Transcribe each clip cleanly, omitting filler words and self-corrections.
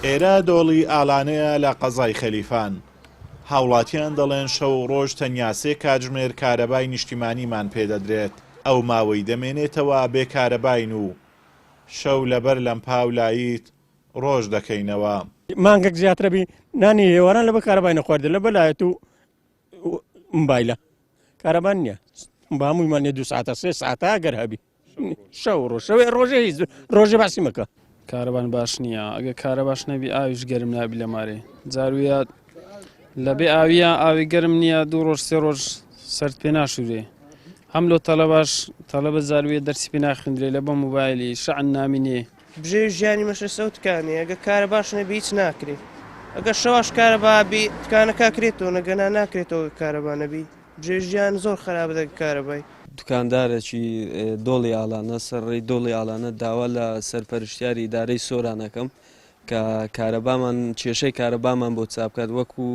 ئێرە دۆڵی ئالانەیە لە قەزای خەلیفان. هاوڵاتیان دەڵێن شەو و ڕۆژ تەنیا سێ کاتژمێر کارەبای نیشتیمانیمان پێدەدرێت، ئەو ماوەی دەمێنێتەوە بێ کارەباین و شەو لەبەر لەمپا و لایت ڕۆژ دەکەینەوە. مانگێک زیاترە بی نانی هێواران لەبەر کارەبای نەخواردە لەبەر لایەت و مبایلە کارەبان نییە بە هەموویمان نیە دوو ساعتە سێ ساعتە ئەگەر هەبی شەو ڕۆژ شەوێ ڕۆژێ هیچ ڕۆژێ باسی مەکە. کارەبان باش نییە ئەگە کارەباش نەبی ئاویش گەرم نابی لە مارێ جارویە لە بێ ئاویە ئاوی گەرم نییە دوو ڕۆژ سێ ڕۆژ سرد پێ ناشورێ هەم لۆ تەلەباش تەلەبە جارویە دەرسی پێ ناخوێندرێ لە بە موبایلی شەعن نامینێ. بژێوی ژیانی مەشە سەو تکانێ ئەگە کارەباش نەبی هیچ ناکرێ ئەگەر شەواش کارەبا بی تکانەکە کرێتەوە نەگەنا ناکرێتەوە کارەبا نەبی بژێوی ژیان زۆر خراپە دەگە کارەبای. دوکاندارێکی دۆڵی ئالانە سەر ڕێی دۆڵی ئالانە داوا لە سەرپەرشتیاری ئیدارەی سۆران ئەکەم کە کارەبامان کێشەی کارەبامان بۆ چابکات وەکو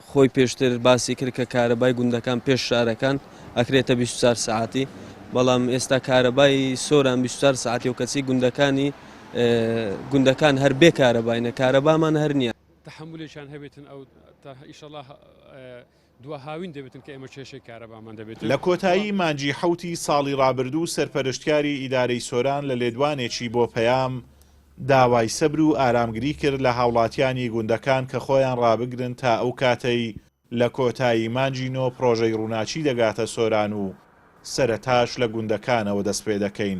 خۆی پێشتر باسی کرد کە کارەبای گوندەکان پێش شارەکان ئەکرێتە 24 سعاتی بەڵام ئێستا کارەبای سۆران 24 سعاتی و کەچی گوندەکانی گوندەکان هەر بێ کارەباینە کارەبامان هەر نییە. تەحەمولێکیان هەبێتن ئەو تا ئیشەڵا دوا هاوین دەبێتن کە ئێمە کێشەی کارەبامان دەبێتن. لە کۆتایی مانگی حەوتی ساڵی ڕابردوو سەرپەرشتیاری ئیدارەی سۆران لە لێدوانێکی بۆ پەیام داوای سەبر و ئارامگری کرد لە هاوڵاتیانی گوندەکان کە خۆیان ڕابگرن تا ئەو کاتەی لە کۆتایی مانگی نۆ پڕۆژەی ڕووناکی دەگاتە سۆران و سەرەتاش لە گوندەکانەوە دەستپێدەکەین.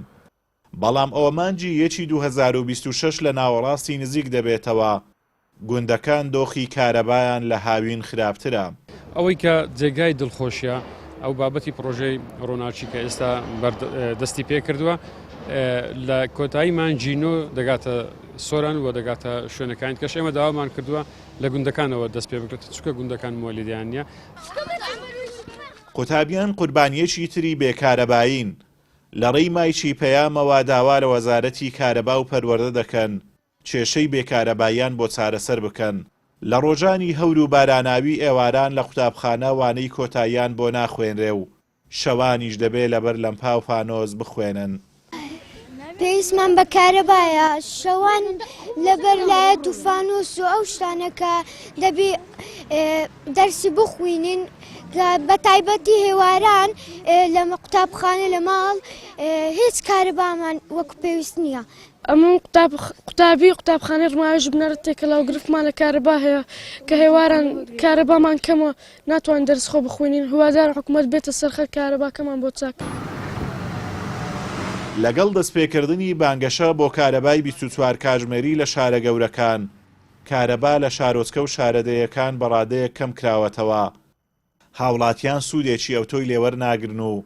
بەڵام ئەوە مانگی یەکی 2026 لە ناوەڕاستی نزیک دەبێتەوە، گوندەکان دۆخی کارەبایان لە هاوین خراپترە. ئەوەی کە جێگای دڵخۆشیە ئەو بابەتی پڕۆژەی ڕۆناکی کە ئێستا دەستی پێکردووە لە کۆتایی مانگی نۆ دەگاتە سۆران و دەگاتە شوێنەکانی کەش ئێمە داوامان کردووە لە گوندەکانەوە دەست پێ بکرێت چونکە گوندەکان مۆلیدیان نییە. قوتابیان قوربانییەکی تری بێ کارەبایین، لە ڕێی مایکی پەیامەوە داوا لە وەزارەتی کارەبا و پەروەردە دەکەن کێشەی بێ کارەباییان بۆ چارەسەر بکەن، لە ڕۆژانی هەور و باراناوی ئێواران لە قوتابخانە وانەی کۆتاییان بۆ ناخوێنرێ و شەوانیش دەبێ لەبەر لەمپا و فانۆس بخوێنن. پێویستمان بە کارەبایە، شەوان لەبەر لایەت و فانۆس و ئەو شتانە کە دەبی دەرسی بخوینین بە تایبەتی هێواران لە قوتابخانە لە ماڵ هیچ کارەبامان وەکو پێویست نییە. ئەمن قوتابی قوتابخانەی ڕماویش بنەڕەت تێکەڵاو گرفتمان لە کارەبا هەیە کە هێواران کارەبامان کەمە ناتوانین دەرس خۆ بخوینین هیوادارم حکومەت بێتە سەر خەت کارەباکەمان بۆ چاک. لەگەڵ دەستپێکردنی بانگەشە بۆ کارەبای 24 کاژمێری لە شارە گەورەکان، کارەبا لە شارۆچکە و شارەدێیەکان بە ڕادەیەک کەمکراوەتەوە، هاوڵاتیان سوودێکی ئەوتۆی لێوەرناگرن و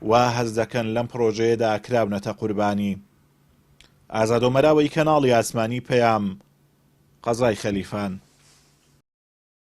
وا هەست دەکەن لەم پڕۆژەیەدا کراونەتە قوربانی. ئازاد ئۆمەراوەی کەناڵی ئاسمانی پەیام، قەزای خەلیفان.